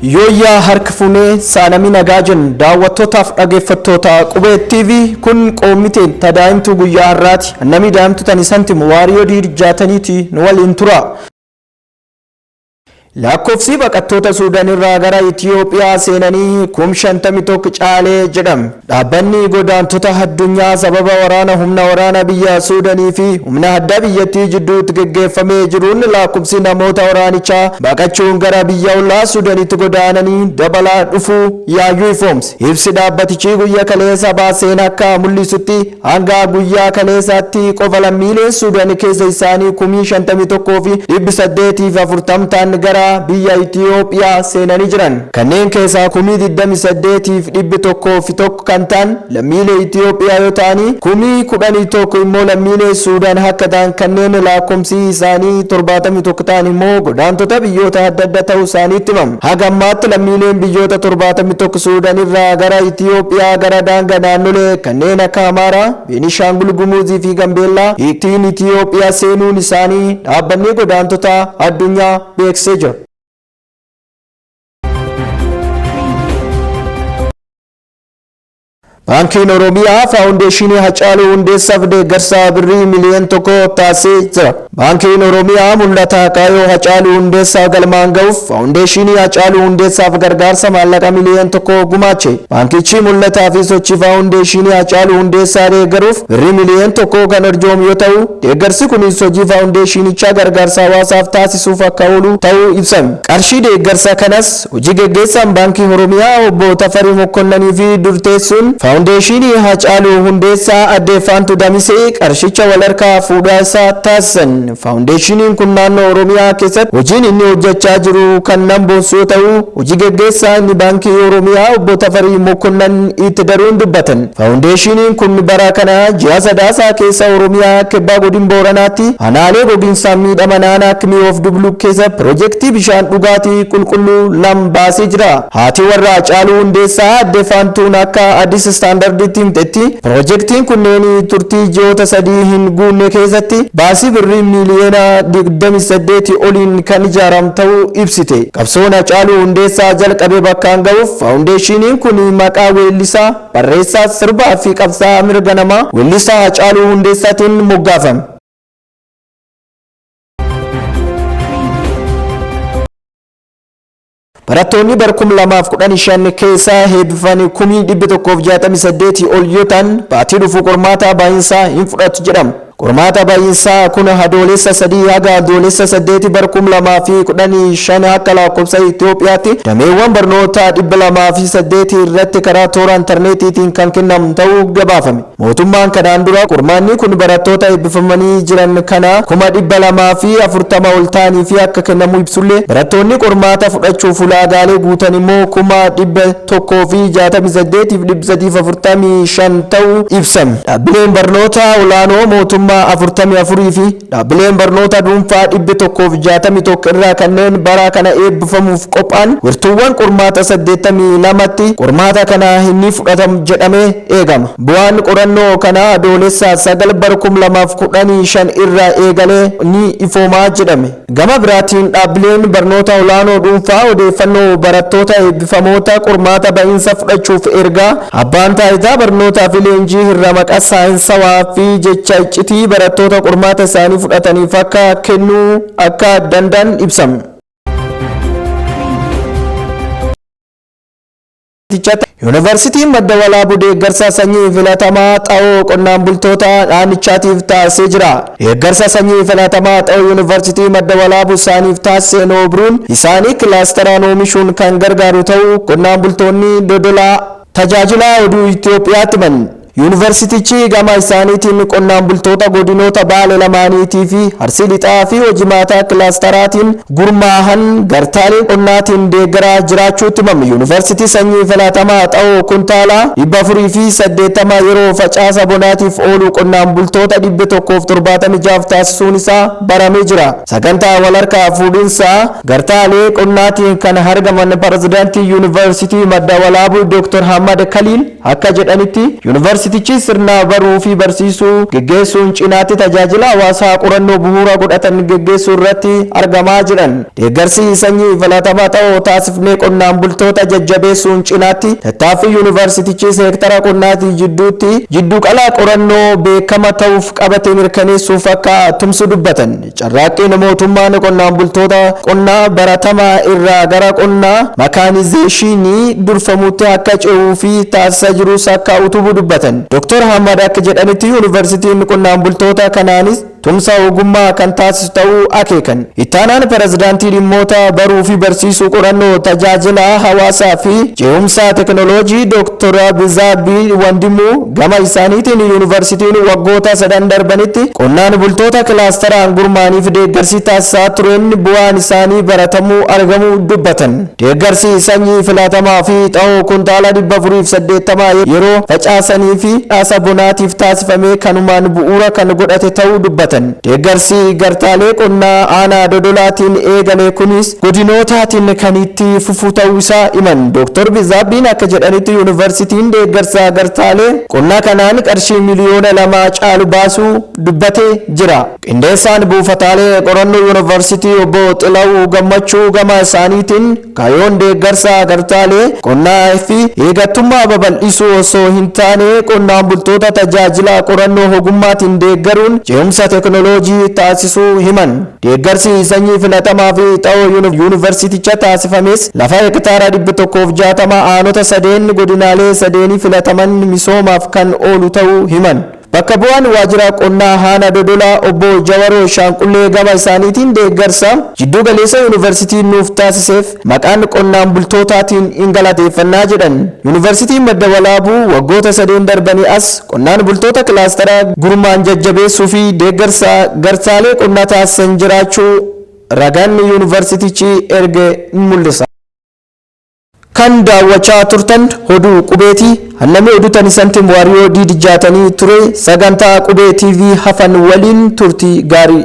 Yooyyaa harka fuunee saanamii nagaa jennu daawwattootaaf dhaggeeffattoota Qubee TV kun qoommiteen tadaa'imtuu guyyaa har'aati. Namni daa'imtu tan isantimu waariyoo diir jaataniiti nu waliin tura. Lakkoofsi baqattoota Suudaan irraa gara Itiyoophiyaa seenanii 51,000 caalee jedhame. Dhaabbanni godaantota addunyaa sababa waraana humna waraana biyya Suudaanii fi humna addaa biyyattii jidduutti geggeeffamee jiruun lakkoofsi namoota waraanichaa baqachuun gara biyya ollaa Suudaanitti godaananii dabalaa dhufuu yaayyuu ifoomse. Ibsi dhaabbatichi guyyaa kaleessa baaseen akka mul'isutti hanga guyyaa kaleessaatti qofa lammiileen Suudaan keessa isaanii 51,840 ta'an gara biyya Itiyoophiyaa seenanii jiran. Kanneen keessaa 28,101 kan ta'an lammiilee Itiyoophiyaa yoo ta'ani 11,000 immoo lammiilee Suudaan akka ta'an kanneen lakkoofsi isaanii 71 ta'an immoo godaantota biyyoota adda addaa ta'uu isaaniitti himama. Haga ammaatti lammiileen biyyoota 71 Suudaan irraa gara Itiyoophiyaa gara daangaa naannolee kanneen akka Amaaraa, Beenishaangul Gumuzii fi Gambeellaa ittiin Itiyoophiyaa seenuun isaanii dhaabbanni godaantota addunyaa beeksisee jira. Baankiin Oromiyaa faawundeeshinii Hacaaluu Hundeessaaf deeggarsa birrii miliyoona 1 taasisee jira. Baankiin Oromiyaa mul'ata kaayyoo Hacaaluu Hundeessaa galmaan ga'uuf faawundeeshinii Hacaaluu Hundeessaaf gargaarsa maallaqa miliyoona 1 gumaache. Baankichi mul'ataa fi sochii faawundeeshinii Hacaaluu Hundeessaa deeggaruuf birrii miliyoona 1 kan arjoomu yoo ta'u, deeggarsi kunis hojii faawundeeshinichaa gargaarsa hawaasaaf taasisuuf akka oolu ta'uu ibsame. Qarshii deeggarsa kanas hojii geggeessaan Baankii Oromiyaa obbo Tafarii Mokkonnanii fi durteessuun faawundeeshinii Hacaaluu Hundeessaa addee Faantuu Damisee qarshicha walharkaa fuudhaasaa taasisan. Faawundeeshiniin kun naannoo Oromiyaa keessatti hojiin inni hojjechaa jiru kan nam boonsu yoo ta'u, hojii geggeessaa inni Baankii Oromiyaa obbo Tafarii Mokkonnan itti daruun dubbatan. Faawundeeshiniin kun bara kana ji'a Sadaasaa keessa Oromiyaa kibbaa godin Booranaatti aanaalee gogiinsaan miidhaman aanaa Kimiyoof Dubluk keessa piroojeektii bishaan dhugaatii qulqulluu lam baasee jira. Haati warra Hacaaluu Hundeessaa addee Faantuun akka Addis Standarditti himtetti piroojeektiin kunneen turtii ji'oota 3 hin guunne keessatti baasii birrii miliyoona 28 oliin kan ijaaramu ta'uu ibsite. Qabsoon Hacaaluu Hundeessaa jalqabe bakkaan ga'uuf faawundeeshiniin kun maqaa weellisaa, barreessaa, sirbaa fi qabsaa'aa mirga namaa weellisaa Hacaaluu Hundeessaatiin moggaafame. Barattoonni bara 2015 keessa eebbifaman 168,000 ol yoo ta'an baatii dhufu qormaata baay'insaa hin fudhatu jedhama. Qormaata baay'insaa kun Adoolessa 3 haga Adoolessa 8 bara 2015 akka lakkoofsa Itoophiyaatti dameewwan barnoota 208 irratti karaa toora intarneetiitiin kan kennamu ta'uu gabaafame. Mootummaan kanaan dura qormaanni kun barattoota eebbifamanii jiran kana 240,000 ol ta'anii fi akka kennamu ibsullee barattoonni qormaata fudhachuuf ulaagaalee guutan immoo 168,345 ta'uu ibsame. Dhaabbileen barnoota olaanoo mootummaa 44 fi dhaabbileen barnoota dhuunfaa 161 irraa kanneen bara kana eebbifamuuf qophaa'an wirtuuwwan qormaata 82tti qormaata kana hin fudhatamu jedhamee eegama. Bu'aan qorannoo kanaa Adoolessa 9 bara 2015 irraa eegalee ni ifoomaa jedhame. Gama biraatiin dhaabbileen barnoota olaanoo dhuunfaa odeeffannoo barattoota eebbifamoota qormaata ba'iinsa fudhachuuf ergaa abbaan taayitaa barnootaa fi leenjii irra maqaa saayinsawaa fi jecha iccitii barattoota qormaata isaanii fudhataniif akka kennuu akka danda'an ibsame. Yuunivarsiitiin Madda Walaabuu deeggarsa sanyii filatamaa xaa'oo qonnaan bultoota naannichaatiif taasisee jira. Deeggarsa sanyii filatamaa xaa'oo Yuunivarsiitii Madda Walaabuu isaaniif taasiseen oomiruun isaanii kilaasteraan oomishuun kan gargaaru ta'uu qonnaan bultoonni Dodolaa tajaajila oduu Itoophiyaatti himan. Yuunivarsiitichi gama isaaniitiin qonnaan bultoota godinoota Baalee lamaaniitii fi Arsii Lixaa fi hojimaataa kilaasteraatiin gurmaahan gartaalee qonnaatiin deeggaraa jiraachuutti himame. Yuunivarsiitii sanyii filatamaa xaa'oo kuntaalaa 480 yeroo facaasa bonaatiif oolu qonnaan bultoota 176 taasisuun isaa baramee jira. Sagantaa walharkaa fuudhinsaa gartaalee qonnaatiin kan argaman pirezidaantii Yuunivarsiitii Madda Walaabuu Dr. Ahmad Kaliil akka jedhanitti yuunivarsiitii Yuunivarsiitichi sirna baruu fi barsiisuu geggeessuun cinaatti tajaajila hawaasaa qorannoo bu'uura godhatan geggeessuu irratti argamaa jiran. Deeggarsi sanyii filatamaa ta'uu taasifnee qonnaan bultoota jajjabeessuun cinaatti tattaaffii yuunivarsiitichi seektara qonnaatii jidduutti jiddugala qorannoo beekama ta'uuf qabate mirkaneessuuf akka tumsu dubbatan. Carraaqqiin mootummaan qonnaan bultoota qonnaa baratamaa irraa gara qonnaa makaanizeeshinii durfamutti akka ce'uu fi taasisaa jirus akka utubu dubbatan. Dr. Ahmad akka jedhanitti yuunivarsiitiin qonnaan bultoota kanaanis tumsa ogummaa kan taasisu ta'uu akeekan. Ittaanaan pirezidaantii dhimmoota baruu fi barsiisuu, qorannoo, tajaajila hawaasaa fi ce'umsa teekinooloojii Dr. Bizaabii Wandimuu gama isaaniitiin yuunivarsiitiin waggoota 3 darbanitti qonnaan bultoota kilaasteraan gurmaaniif deeggarsi taasisaa tureen bu'aan isaanii baratamuu argamuu dubbatan. Deeggarsi sanyii filatamaa fi xaa'oo kuntaala 480 yeroo facaasanii fi dhaasa bonaatiif taasifame kanumaan bu'uura kan godhate ta'uu dubbatan. Deeggarsi gartaalee qonnaa aanaa Dodolaatiin eegale kunis godinootaatiin kan itti fufu ta'uu isaa himan. Dr. Bizaabbiin akka jedhanitti yuunivarsiitiin deeggarsa gartaalee qonnaa kanaan qarshii miliyoona 2 caalu baasuu dubbatee jira. Qindeessaan buufataalee qorannoo yuunivarsiitii obbo Xilawuu Gammachuu gama isaaniitiin kaayyoon deeggarsa gartaalee qonnaa fi eegattummaa babal'isuu osoo hin taane qonnaan bultoota tajaajila qorannoo ogummaatiin deeggaruun ce'umsa teekinooloojii taasisuu himan. Deeggarsi sanyii filatamaa fi xaa'oo yuunivarsiiticha taasifames lafa hektaara 160 aanota sadeen godinaalee sadeenii filataman misoomaaf kan oolu ta'uu himan. Bakka bu'aan waajjira qonnaa Haana Dodolaa obbo Jawaroo Shaanqullee gama isaaniitiin deeggarsa jiddu galeessa yuunivarsiitiin nuuf taasiseef maqaan qonnaan bultootaatiin hin galateeffannaa jedhan. Yuunivarsiitiin Madda Walaabuu waggoota 3 darbanii as qonnaan bultoota kilaastara gurmaan jajjabeessuu fi deeggarsa gartaalee qonnaa taasisan jiraachuu ragaan yuunivarsiitichi erge mul'isa. Kan daawwachaa turtan oduu qubeetii. Hannamee oduu tani santim waariyoo diidijjaatanii ture. Sagantaa Qubee TV hafan waliin turtii gaarii.